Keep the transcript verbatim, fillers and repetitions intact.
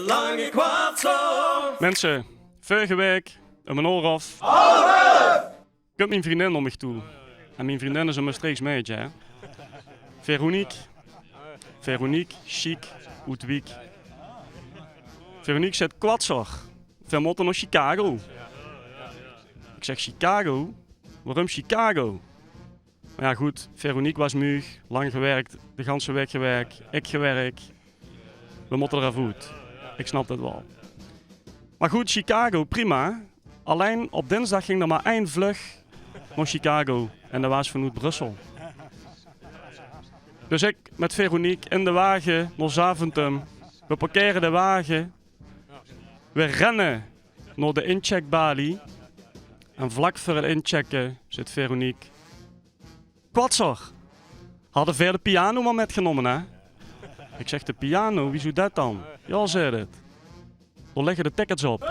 Lange Kwatsel. Minse, veurige waek, um ein oor of, kump mien vriendin nao mich toe. En mien vriendin is ein Mestreechs meidje, hè. Veronique. Veronique, sjiek, oet Wiek. Veronique zaet: "Kwatsel, veer mótte nao Chicago." Ik zeg: "Chicago? Waorum Chicago?" Maar ja, good, Veronique waas muug, lang gewirk, de ganse waek gewirk, ik gewirk. We mótte d'r aaf oet. Ik snap det waal. Maar good, Chicago, prima. Allein op dinsdig ging d'r maar ein vlug nao Chicago. En det waas vanoet Brussel. Dus ik mit Veronique in de wage nao Zaventem. We parkere de wage. We renne nao de incheckbalie. En vlak veur het inchecken zaet Veronique: "Kwatsel, hadde veer de piano maar mitgenómme, hè?" Ik zeg: "De piano, wiezoe det dan?" "Ja," zaet het, "dao ligge de tickets op."